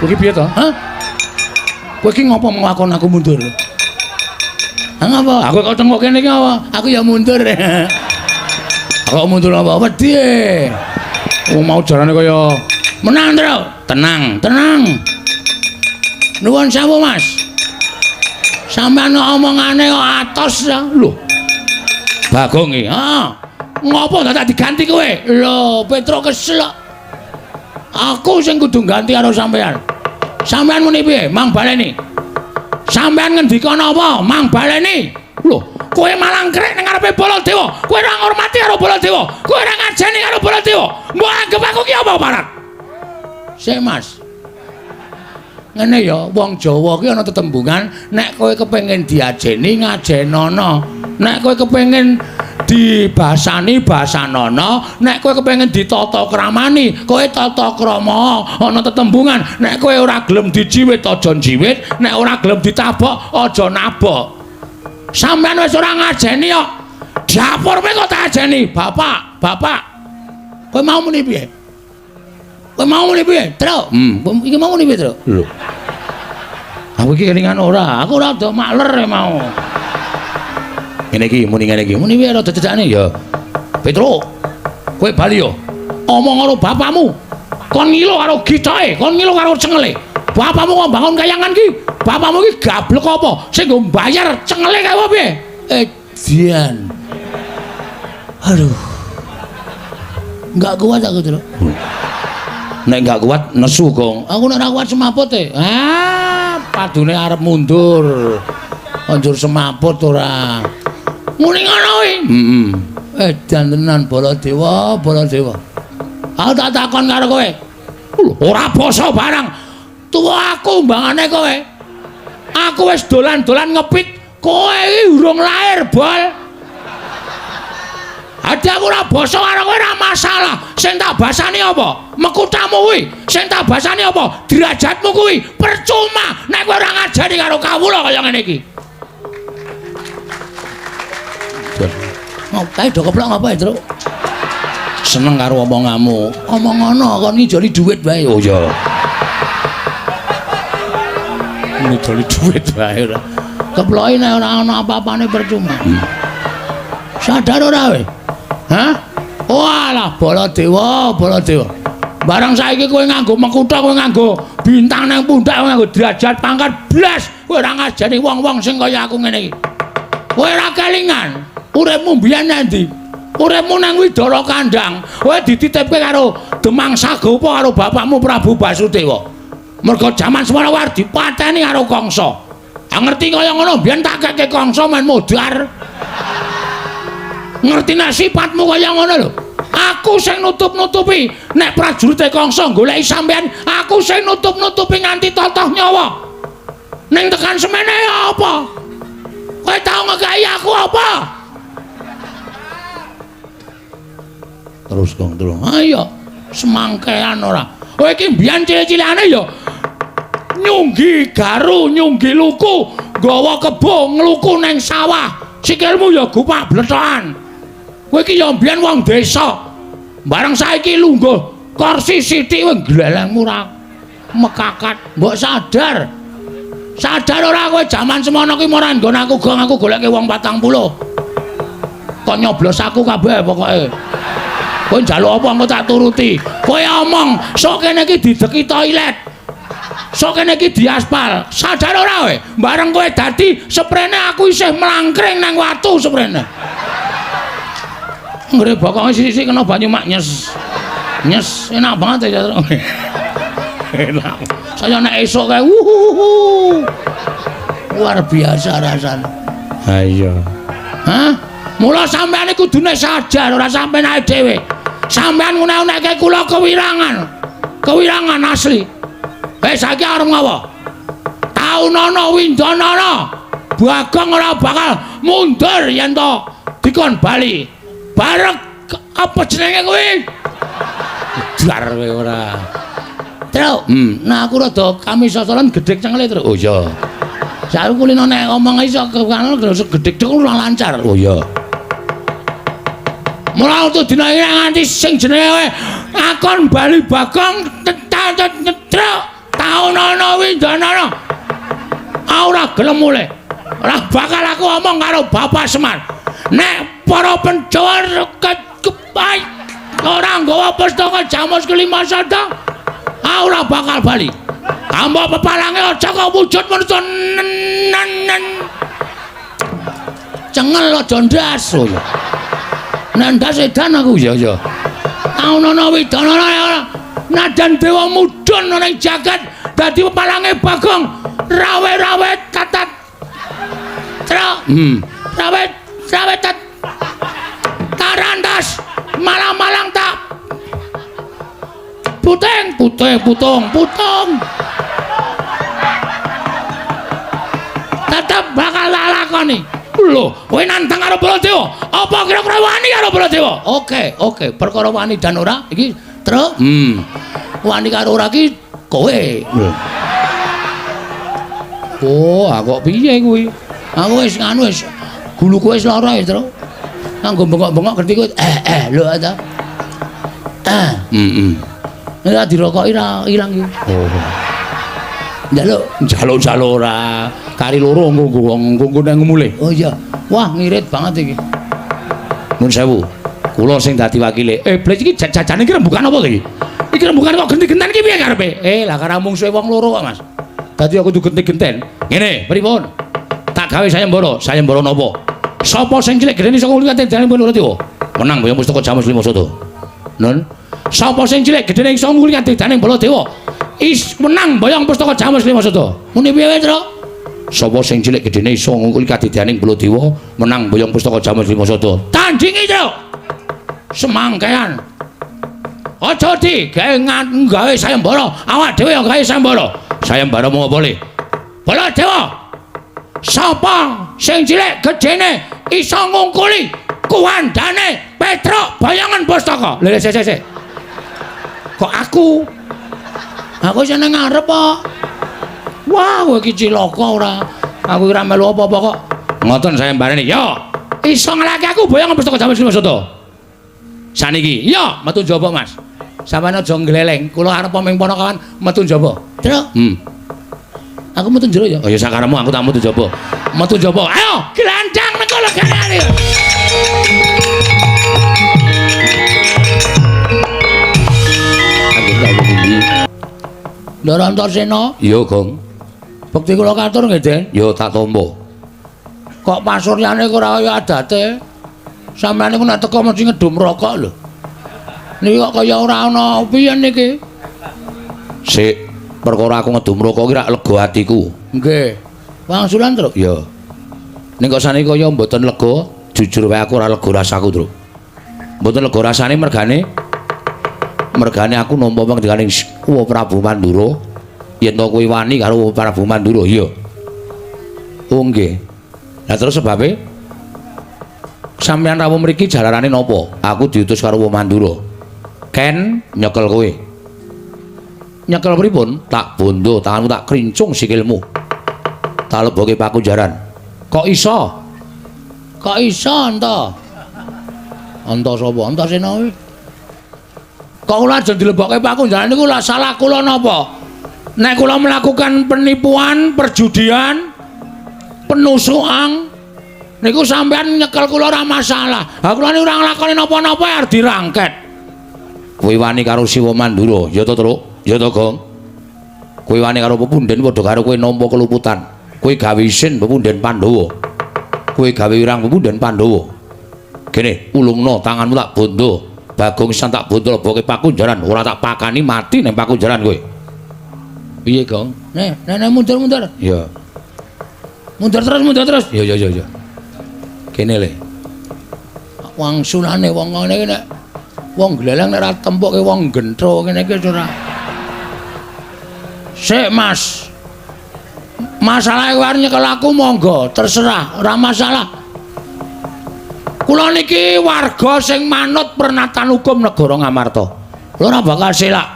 Kowe iki piye to? Hah? Kowe iki ngopo nglakon aku mundur? Ha ngapa? Aku kok tengok kene iki apa? Aku ya mundur. Aku mundur apa? Wedi. Wong mau jarane kaya menang, Tru. Tenang, tenang. Nuwun sewu, Mas. Sampeyan omongane kok atos ya. Lho. Bagong iki. Heeh. Ngopo dadak diganti kowe? Lho, Petruk kesel kok. Aku sing kudu ganti karo sampeyan. Sampeyan muni piye? Mang baleni. Sampeyan ngendika napa? Mang baleni. Lho, kowe malah ngrek ning ngarepe Baladewa. Kowe ora ngurmati karo Baladewa. Kowe ora ngajeni karo Baladewa. Mbok anggep aku ki apa, Parat? Sik, Mas. Ngene ya, wong Jawa ki ana tetembungan, nek kowe kepengin diajeni ngajenono. Nek kowe kepengin dibasani basanono, nek kowe kepengin ditata kramani, kowe tata krama. Ana tetembungan, nek kowe ora gelem dijiwit aja njiwit, nek ora gelem ditabok aja nabok. Sampeyan wis ora ngajeni kok. Dapur kowe kok tak ajeni, Bapak, Bapak. Kowe mau muni piye? Kowe mau muni piye? Truk. Iki mau muni piye, Truk? Lho. Aku iki kelingan ora, aku ora rada makler mau. Ngene iki muni ngene iki. Muni piye rada cecakne ya. Petruk, kowe bali yo. Omong karo bapakmu. Kon ngilo karo gicoke, kon ngilo karo cengele. Bapakmu kok bangun kayangan ki? Bapakmu ki gablek apa? Sing nggo mbayar cengele kae apa piye? Edian. Aduh. Enggak kuat aku, Truk. Nek enggak kuat nesu, Gong. Aku nek ora kuat semaput e. Ah, padune arep mundur. Anjur semaput ora. Muni ngono kuwi. Heeh. Edan tenan Baladewa, Baladewa. Aku tak takon karo kowe. Ora basa barang. Tuwa aku mbangane kowe. Aku wis dolan-dolan ngepit, kowe iki urung lahir, Bol. Adi aku ora basa karo kowe ora masalah. Sing tak basani apa? Mekutamu kuwi. Sing tak basani apa? Derajatmu kuwi. Percuma nek kowe ora ngajari karo kawula kaya ngene iki. Ngopo do keplok ngapa, Truk? Seneng karo omonganmu. Omong ngono kon ngijoli dhuwit wae. Oh iya. Ngijoli dhuwit wae ora. Keploki nek ora ana apa-apane percuma. Sadar ora kowe? Hah? Walah Baladewa, Baladewa. Barang saiki kowe nganggo mekutha, kowe nganggo bintang nang pundak, kowe nganggo derajat pangkat blas, kowe ora ngajari wong-wong sing kaya aku ngene iki. Kowe ora kelingan. Uripmu mbiyen nang ndi? Uripmu nang Widara Kandang. Kowe dititipke karo Demang Sagopa karo bapakmu Prabu Basudewa. Mergo jaman semono war dipateni karo Kangsa. Ha ngerti kaya ngono mbiyen tak keke Kangsa men modar. Ngerti nek sifatmu kaya ngono lho. Aku sing nutup-nutupi nek prajurite Kangsa goleki sampean, aku sing nutup-nutupi nganti totoh nyawa. Ning tekan semene apa? Kowe tau ngekeki aku apa? Terus Gong terus. Ayo, semangkean ora. Kowe iki mbiyen cilik-cilikane ya nyunggi garu, nyunggi luku, nggawa kebo ngluku nang sawah. Sikilmu ya gupak blethokan. Kowe iki ya mbiyen wong desa. Bareng saiki lungguh kursi sithik kowe glelengmu ora mekakat. Mbok sadar. Sadar ora kowe jaman semono ki ora nggon aku gong aku goleke wong 40. Kok nyoblos aku kabeh pokoke. Kowe njaluk apa engko tak turuti. Kowe omong sok kene iki dideki toilet. Sok kene iki diaspal. Sadar ora kowe? Bareng kowe dadi seprene aku isih mlangkring nang watu seprene. Nggre bokonge sisi-sisi kena banyu mak nyes. Nyes, enak banget ya. Enak. Saya nek esuk kae wuhuhu. Luar biasa rasane. Ha iya. Hah? Mula sampeyan iki kudune sadar ora sampeyan ae dhewe. Sampeyan ngene-ngene kula kewirangan. Kewirangan asli. Wis saiki arep ngapa? Taunana windanana. Bagong ora bakal mundur yen to dikon bali. Bareng apa jenenge kuwi? Jar kowe ora. Truk. Nah aku rada kamisosolan gedhek cengele, Truk. Oh iya. Saiki kulino nek ngomong iso kekano gedhek cengel ora lancar. Oh iya. Mula untuk dina iki nganti sing jenenge akon bali Bagong truk. Taunana Windanana. Ora gelem mulih. Ora bakal aku omong karo Bapak Semar. Nek para Pandhawa kepai ora nggawa pustaka Jamus Kelima Sada, ora bakal bali. Tambah pepalange aja kok wujud manusa nen. Cengel aja ndas. Oh ya. Nek ndas edan aku ya ya. Taunana Widanana ora. Nadan dewa mudhun ana ing jagat dadi pepalange Bagong rawe-rawe tatat. Tra. Rawe rawe tat. Tarantas malang-malang tak. Puting, puting, putung, putung. Tetep bakal tak lakoni. Lho, kowe nantang karo Baladewa. Apa kira-kira wani karo Baladewa? Oke, oke. Perkara wani dan ora iki, Tru. Wani karo ora iki kowe. Lho. Oh, aku kok piye kuwi? Aku wis nganu wis guluku wis lara ya, Tru. Nganggo bengok-bengok ngerti kowe. Lho ta. Ora dirokoki ra ilang iki. Oh. Njaluk, njaluk-njaluk ora. Kari loro nggo wong nggo nang mulih. Oh iya. Wah, ngirit banget iki. Nuwun sewu. Kula sing dadi wakile. Blek iki jajane iki rembukan apa to iki? Iki rembukan kok genti-genten iki piye karepe? Lah karo mungsuhe wong loro kok, Mas. Dadi aku kudu genti-genten. Ngene, pripun? Tak gawe sayembara. Sayembara napa? Sapa sing cilik gedene saka ngliyate dene Baladewa? Menang boyong pustaka Jamus Lima Sada. Nun. Sapa sing cilik gedene iso ngliyate dene Baladewa? Is menang boyong pustaka Jamus Lima Sada. Muni piye wae, Tru? Sapa sing cilik gedene iso ngungkuli kadedaning Baladewa menang boyong pustaka Jamus Lima Sada. Tandingi, Tru. Semangkean. Aja di gawe gawe sayembara, awak dhewe ya gawe sayembara. Sayembara mung apa le? Baladewa. Sapa sing cilik gedene iso ngungkuli kuwandane Petruk boyongan pustaka? Lho, sik sik sik. Kok aku? Aku seneng ngarep kok. Wah, kowe iki cilaka ora. Aku ora melu apa-apa kok. Ngoten sayembarane. Ya, iso ngalahke aku boyongan pustaka Jamus Lima Sada. Saniki, ya metu njaba, Mas. Sampeyan aja ngleleng. Kula arep ming ponokawan metu njaba. Tru. Aku metu njero ya. Oh ya sakaremu aku tak metu njaba. Metu njaba. Ayo, glandang mengko legane. Ndara Antasena? Iya, Gong. Bekti kula katur nggih, Den. Ya tak tampa. Kok pasuryane ora kaya adate? Sampeyan niku nek teko mesti ngedum rokok lho. Niki kok kaya ora ana piye niki? Sik, perkara aku ngedum rokok iki rak lega atiku. Nggih. Wangsulan, Truk? Iya. Ning kok saniki kaya mboten lega, jujur wae aku ora lega rasaku, Truk. Mboten lega rasane mergane aku nampa pangdikaning Wa Prabu Mandura. Yen to kowe wani karo Prabu Mandura, iya. Oh nggih. Lah terus sebabe sampeyan rawuh mriki jalarane napa? Aku diutus karo Wa Mandura. Ken nyekel kowe. Nyekel pripun? Tak bondo tanganmu, tak krincung sikilmu. Tak leboke pakunjaran. Kok iso? Kok iso enta? Enta sapa? Antasena kuwi. Kok kula aja dilebokke pakunjaran niku lah salah kula napa? Nek kula melakukan penipuan, perjudian, penusukan niku sampean nyekel kula ora masalah. Ha kula niku ora nglakoni napa-napa arep dirangket. Kowe wani karo Siwa Mandura, ya to, Truk? Ya to, Gong? Kowe wani karo pepunden padha karo kowe nampa keluputan. Kowe gawe isin pepunden Pandhawa. Kowe gawe wirang pepunden Pandhawa. Kene, ulungno tanganmu tak bondo. Bagong isan tak bondo leboke pakunjaran, ora tak pakani mati ning pakunjaran kowe. Piye, Gong? Nek, nek mundur-mundur. Iya. Mundur terus, mundur terus. Iya, iya, iya. Kene le. Wangsulane wong ngene iki nek wong gleleng nek ora tempuke wong gentro ngene iki ora. Sik, Mas. Masalahe kowe arep nyekel aku monggo, terserah, ora masalah. Kula niki warga sing manut pernatan hukum negara Ngamarta. Kula ora bakal selak.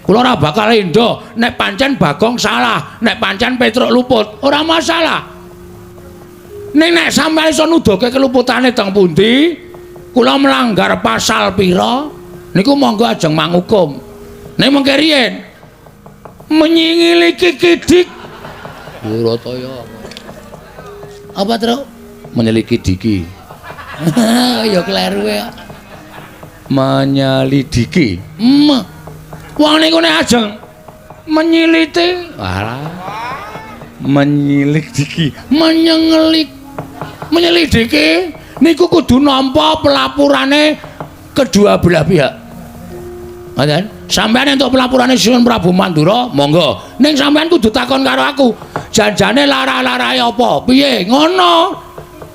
Kula ora bakal endo nek pancen Bagong salah, nek pancen Petruk luput, ora masalah. Ning nek sampeyan iso nuduhke keluputane teng pundi, kula melanggar pasal pira, niku monggo ajeng mangukum. Ning mengke riyen. Menyingiliki kidik. Durataya. Apa, Truk? Menyelidiki. Ya kleru ya. Menyelidiki. Wong niku nek ajeng menyiliti, alah. Menyelidiki, menyengelik. Menyelidiki niku kudu nampa pelapurane kedua belah pihak. Ngoten? Sampeyan entuk pelapurane Sinuwun Prabu Mandura, monggo. Ning sampeyan kudu takon karo aku. Janjane lara-larae apa? Piye? Ngono.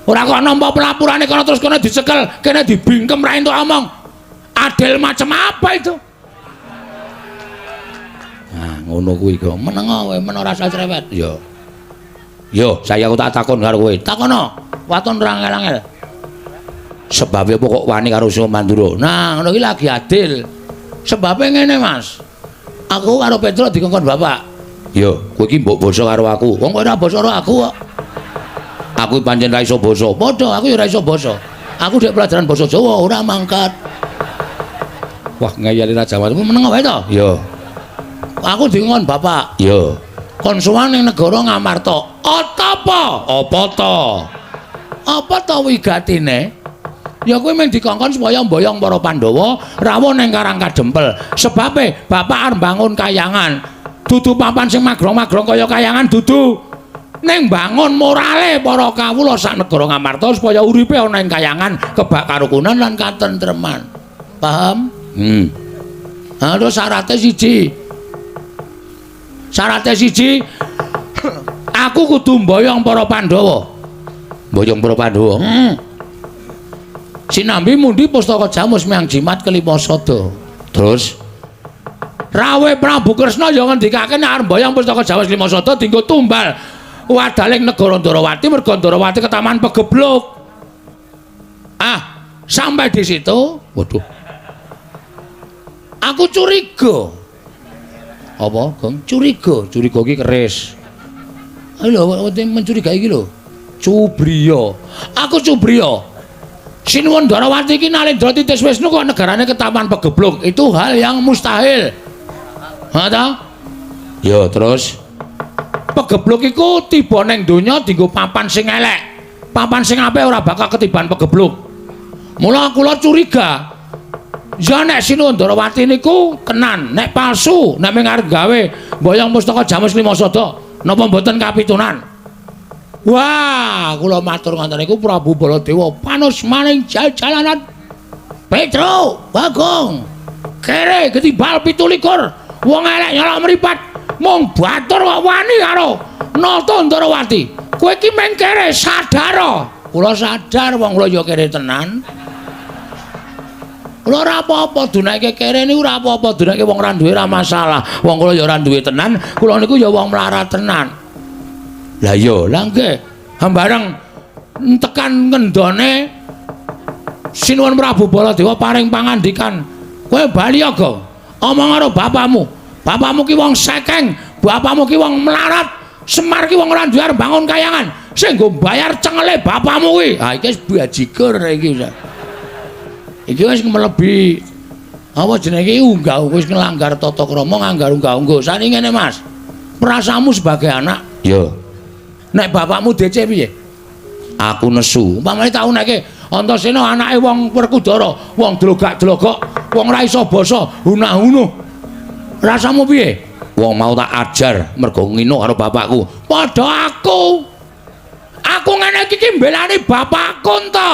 Ora kok nampa pelapurane kono terus kono dicekel, kene dibingkem ra entuk omong. Adil macam apa itu? Nah, ngono kuwi kok. Meneng kowe, men ora usah cerewet. Yo. Yo, saya aku tak takon karo kowe. Takono. Waton ora angel-angel. Sebabe apa kok wani karo Sinuwun Mandura? Nah, ngono iki lagi adil. Sebabe ngene, Mas. Aku karo Petro dikongkon bapak. Yo, kowe iki mbok basa karo aku. Wong kowe ora basa karo aku kok. Aku pancen ra iso basa. Padha, aku ya ora iso basa. Aku dek pelajaran basa Jawa ora mangkat. Wah, ngeyeli Raja Watu. Meneng wae to? Yo. Aku dikongkon bapak. Yo. Kon sowan ning negara Ngamarta. Apa? Apa to? Apa to wigatine? Ya kowe mung dikongkon supaya mboyong para Pandhawa rawuh ning Karang Kadempel. Sebabe bapak arep mbangun kayangan. Dudu papan sing magrong-magrong kaya kayangan dudu. Ning bangun morale para kawula sak negara Ngamarta supaya uripe ana ing kayangan kebak karukunan lan katentreman. Paham? Ha terus syarate siji. Syarate siji aku kudu mboyong para Pandhawa. Mboyong para Pandhawa. Sinambi mundi pustaka jamus miang jimat kelima sada. Terus Rawe Prabu Kresna ya ngendikake nek arep mboyong pustaka jamus lima sada dienggo tumbal wadaling negara Ndorowati merga Ndorowati ketaman pegebluk. Ah, sampai di situ, waduh. Aku curiga. Apa, Gong? Curiga, curiga iki keris. Ayo lho, mencurigai iki lho. Cubriya. Aku cubriya. Sinuwun Ndorowati iki Nalendra Titis Wisnu kok negarane ketaman pegebluk. Itu hal yang mustahil. Ha ta? Ya, terus pegebluk iku tiba ning donya dienggo papan sing elek. Papan sing apik ora bakal ketiban pegebluk. Mula kula curiga. Ya nek Sinuwun Ndorowati niku tenan, nek palsu, nek mung arep gawe mboyong pustaka jamus lima sada, napa mboten kapitunan? Wah, kula matur ngoten niku Prabu Baladewa panus maning jalanan. Petro, Bagong. Kere ketibal 17. Wong elek nyolok mripat. Mung batur kok wani karo Nata Ndorowati. Kowe iki mung kere sadar. Kula sadar wong kula ya kere tenan. Kula ora apa-apa dunake kere niku ora apa-apa, dunake wong ora duwe ora masalah. Wong kula ya ora duwe tenan, kula niku ya wong melarat tenan. Lah iya, lah nggih. Hambareng tekan ngendone Sinuwun Prabu Baladewa paring pangandikan, "Kowe bali ya, Gong. Omong karo bapakmu. Bapakmu ki wong sekeng, bapakmu ki wong melarat, Semar ki wong ora duwe arep bangun kayangan. Sing nggo bayar cengele bapakmu kuwi." Ha iki wis bajigur iki. Iki wis mlebi apa jenenge iki unggah wis nglanggar tata krama nganggar unggah-ungguh. Saniki ngene, Mas. Perasaanmu sebagai anak, ya. Nek bapakmu DC piye? Aku nesu. Umpamane tau neke Antasena anake wong Werkudara, wong dlogak-dlogok, wong ora iso basa, hunah-hunuh. Rasamu piye? Wong mau tak ajar mergo ngino karo bapakku. Padha aku. Aku ngene iki ki mbelani bapakku ento.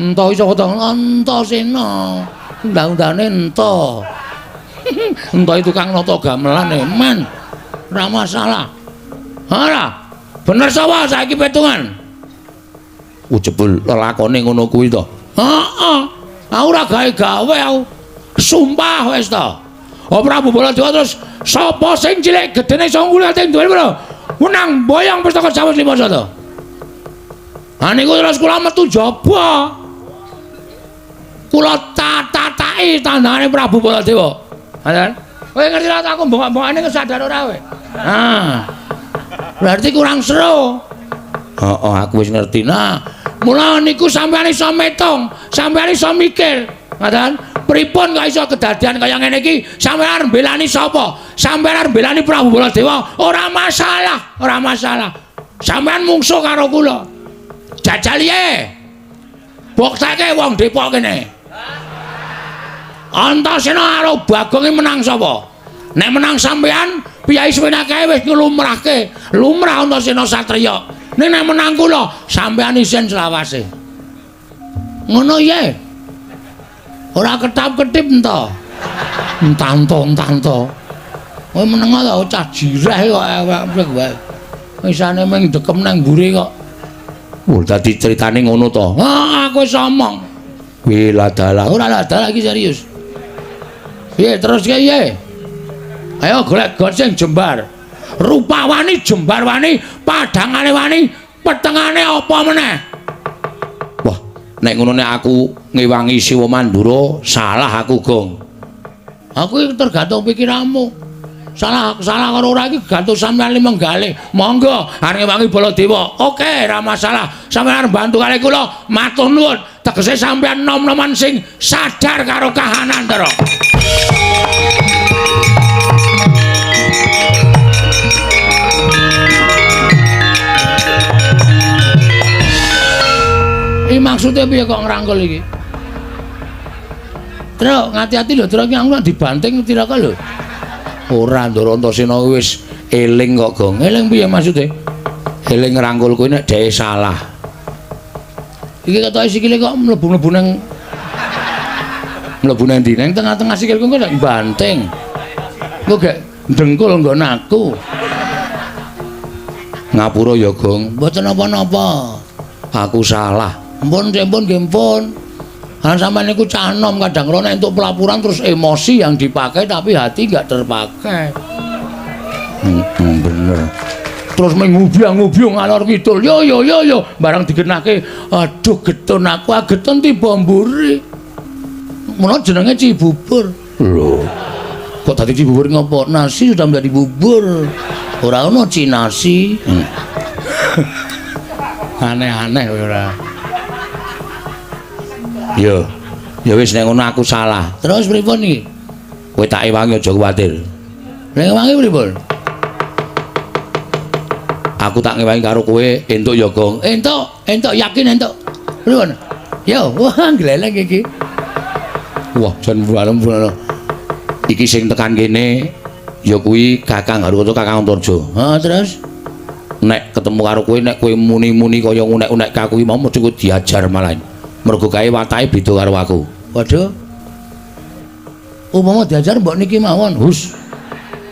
Ento iso kata Antasena. Undang-undane ento. Ento itu tukang nata gamelan e, men. Ora masalah. Ora. Bener sapa saiki petungan? Jebul lelakone ngono kuwi to. Heeh. Aku ora gawe-gawe aku. Sumpah wis to. Oh Prabu Baladewa terus sapa sing cilik gedene iso ngulate duwe lho. Menang boyong pustaka Jawa lima sada. Ha niku terus kula metu jaba. Kula tatataki tandangane Prabu Baladewa. Ngoten. Kowe ngerti ra aku bongok-bongokane sadar ora kowe? Ah. Berarti kurang seru. Heeh, aku wis ngerti. Nah, mula niku sampeyan iso metung, sampeyan iso mikir. Ngoten. Pripun kok iso kedadian kaya ngene iki? Sampeyan arep mbelani sapa? Sampeyan arep mbelani Prabu Baladewa? Ora masalah, ora masalah. Sampeyan mungsuh karo kula. Jajal ye. Bukteke wong Depok kene. Antasena karo Bagong iki menang sapa? Nek menang sampeyan, piyai semene akeh wis nglumrahke. Lumrah Antasena satriya. Nek nek menang kula, sampeyan isin selawase. Ngono ye. Ora ketap-ketip ento. Entanto-entanto. Kowe meneng ta cah jireh kok ewek wae. Isane mung dekem nang mburi kok. Wah, dadi critane ngono to. Ah, aku wis omong. Wih, ladalah. Ora ladalah iki serius. Piye terus piye? Ayo golek got sing jembar. Rupa wani, jembar wani, padhangane wani, petengane apa meneh? Wah, nek ngono nek aku ngewangi Siwa Mandura, salah aku, Gong. Aku iki tergantung pikiranmu. Salah salah karo ora iki gantung sampeyan limenggalih. Monggo arep ngewangi Baladewa. Oke, ora masalah. Sampeyan arep bantu kali kula, matur nuwun. Tegese sampeyan nom-noman sing sadar karo kahanan, Ndara. Iki maksudnya piye kok ngrangkul iki? Truk, ngati-ati lho, Truk, iki aku nek dibanting tiraka lho. Ora, Ndara Antasena wis eling kok, Gong. Eling piye maksude? Eling ngrangkul kuwi nek dheke salah. Iki ketoke sikile kok mlebu-mlebu nang mlebu nang ndi? Nang tengah-tengah sikilku kok nek banting. Engko gek dengkul nggon aku. Ngapura ya, Gong. Mboten napa-napa. Aku salah. Ampun, ampun, nggih ampun. Kan sampean niku cah nom kadang rono entuk pelaporan terus emosi yang dipakai tapi hati enggak terpakai. Bener. Terus mengubyang-ngubyung ngalor kidul. Yo yo yo yo barang digenahke, aduh getun aku, getun tiba mburi. Mula jenenge Cibubur. Lho. Kok dadi Cibubur ngopo? Nasi sudah menjadi bubur. Ora ono cinasi. Aneh-aneh ora. Yo. Ya wis nek ngono aku salah. Terus pripun iki? Kowe tak ewangi aja kuwatir. Nek ewangi pripun? Aku tak ngewangi karo kowe entuk ya, Gong. Entuk, entuk yakin entuk. Pripun? Yo, wah gleleng iki. Wah, jan walem. Iki sing tekan kene ya kuwi Kakang Harukaca, Kakang Antarja. Heeh, terus nek ketemu karo kowe nek kowe muni-muni kaya ngunek-unek aku mau mesti kowe diajar malah. Mergo kae watake beda karo aku. Waduh. Upama diajar mbok niki mawon. Hus.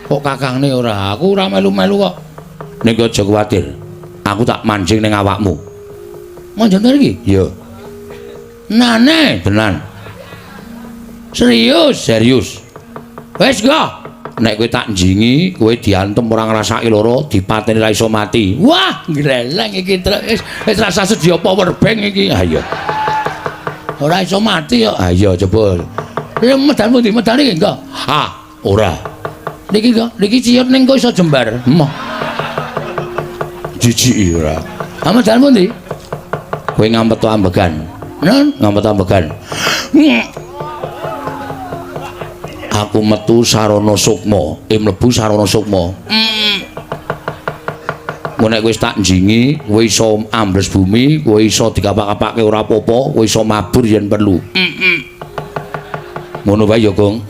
Kok kakangne ora? Aku ora melu-melu kok. Nek aja kuwatir. Aku tak mancing ning awakmu. Manjing iki? Iya. Nane, tenan. Serius, serius. Wis go. Nek kowe tak njingi, kowe diantem ora ngrasake lara, dipateni ra iso mati. Wah, gleleng iki wis wis rasa sedia power bank iki. Ha iya. Ora iso mati kok. Ha iya coba. Lha medan pundi? Medan iki engko. Ha, ora. Niki kok, niki ciut ning kok iso jembar. Emoh. Jijiki ora. Ha medan pundi? Kowe ngampet ambegan. Nun, ngampet ambegan. Aku metu sarana sukma, mlebu sarana sukma. Engko nek wis tak njingi, kowe iso ambles bumi, kowe iso dikapak-kapake ora apa-apa, kowe iso mabur yen perlu. Ngono wae ya, Gong.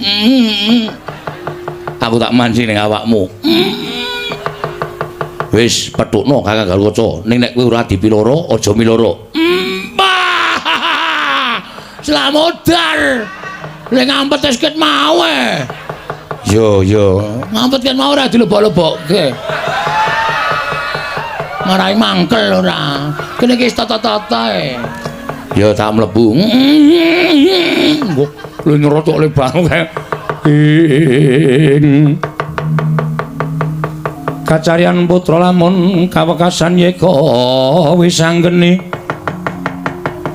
Aku tak mancing ning awakmu. Wis petukno Kakang Garukaca, ning nek kowe ora dipiloro, aja miloro. Slamodar. Lek ngampet wis ket mau e. Yo yo, ngampet ket mau ora dilebok-lebokke. Marai mangkel ora. Kene iki wis tata-tata e. Ya tak mlebu. Lho nyrotok le banget. Ing kacaryan putra lamun kawekasan yeka wis anggeni.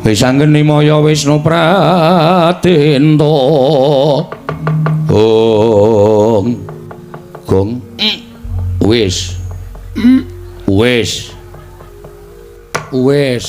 Wis anggeni maya Wisnu Pratenta. Gong. Gong. Wis. Wis. Wis.